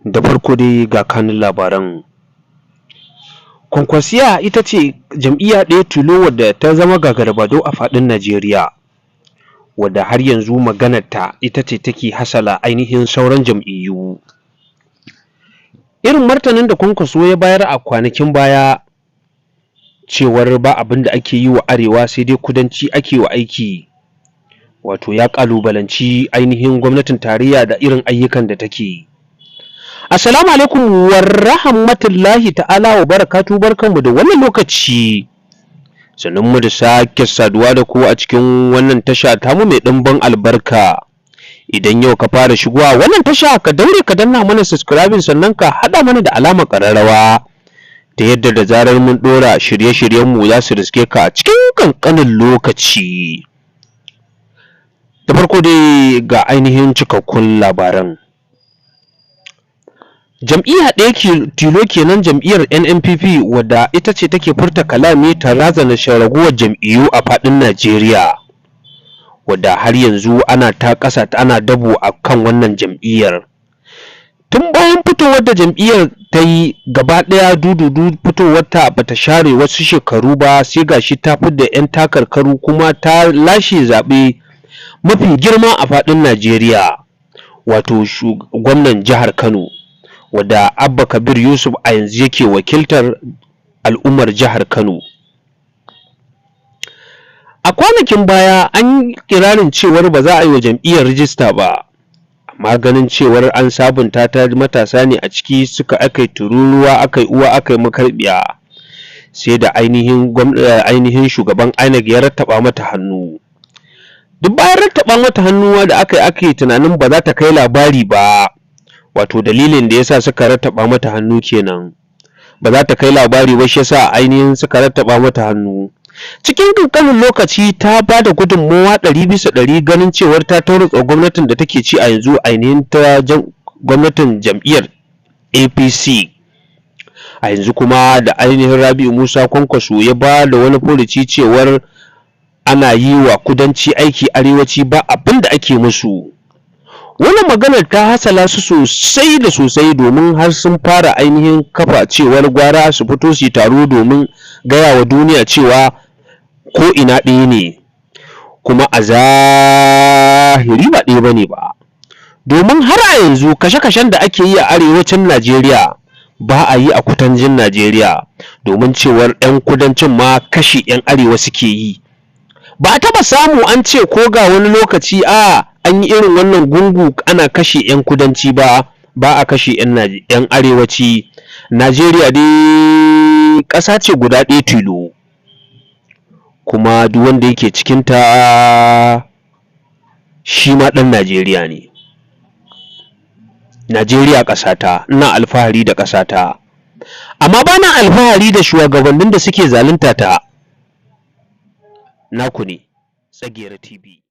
Da farko dai ga kanun labaran. Kwankwasiyya ita ce jam'iyya ɗaya tilo wadda ta zama gagara-badau a faɗin Najeriya, wadda har yanzu maganarta ita ce take hasala ainihin sauran jam'iyyu. Irin martanin da Kwankwaso ya bayar a kwanakin baya cewar ba abin da ake yi wa Arewa sai dai kudanci ake wa aiki, wato ya ƙalubalanci ainihin gwamnatin tarayya da irin ayyukan da take yi. Assalamu alaikum wa rahmatullahi ta'ala wa barakatuhu. Barkanmu da wannan lokaci, sannunmu da sake saduwa da ku a cikin wannan tasha tamu mai ɗimbin albarka. Idan yau ka fara shigowa wannan tasha, ka daure ka danna mana subscribing, sannan ka haɗa mana da alamar ƙararrawa, ta yadda da zarar mun ɗora shirye-shiryenmu za su riske ka a cikin ƙanƙanin lokaci. Da farko dai ga ainihin cikakkun labaran. Jam'iyya ɗaya tilo kenan, jam'iyyar NNPP, wadda ita ce take furta kalami ta razana ragowar jam'iyyu a faɗin Najeriya, wadda har yanzu ana ta ƙasa ana dabo a kan wannan jam'iyyar. Tun bayan fitowar da jam'iyyar ta yi gaba ɗaya, dududu fitowarta bata share wasu shekaru ba, sai gashi ta fidda 'yan takarkaru kuma ta lashe zaɓe mafi girma a faɗin Najeriya, wato gwamnan jihar Kano, wadda Abba Kabir Yusuf a yanzu yake wakiltar al'ummar jihar Kano. A kwanakin baya an yi iƙirarin cewar ba za a yi wa jam'iyyar rijista ba, amma ganin cewar an sabunta ta, matasa ne a ciki suka aka yi tururuwa, aka yi uwa aka yi makarɓiya, sai da ainihin shugaban INEC ya rattaba mata hannu. Duk bayan rattaba mata hannu da aka yi, aka yi tunanin ba za ta kai labari ba, wato dalilin da yasa suka rattaba mata hannu kenan, ba za ta kai labari ba, shi yasa ainihin suka rattaba mata hannu. Cikin ƙanƙanin lokaci ta ba da gudunmawa 100% ganin cewar ta tarwatsa gwamnatin da take ci a yanzu, ainihin ta gwamnatin jam'iyyar APC a yanzu. Kuma da ainihin Rabi'u Musa Kwankwaso ya ba da wani furuci cewar ana yi wa kudanci aiki, arewaci ba abin da ake musu, wannan maganar ta hasala su sosai da sosai, domin har sun fara ainihin kafa cewar gwara su fito su yi taro domin gaya wa duniya cewa ko ina ɗaya ne. Kuma a zahiri ba ɗaya bane ba, domin har a yanzu kashe-kashen da ake yi a arewacin Najeriya ba a yi a kudancin Najeriya, domin cewar 'yan kudancin ma kashe 'yan arewa suke yi. Ba a taɓa samu an ce ko ga wani lokaci a an yi irin wannan gungu ana kashe 'yan kudanci ba, ba a kashe 'yan arewaci. Najeriya dai ƙasa ce guda ɗaya tilo, kuma duk wanda yake cikinta shi ma ɗan Najeriya ne. Najeriya ƙasata, ina alfahari da ƙasata, amma bana alfahari da shuwagabannin da suke zalunta ta. Naku ne, Tsagera TV.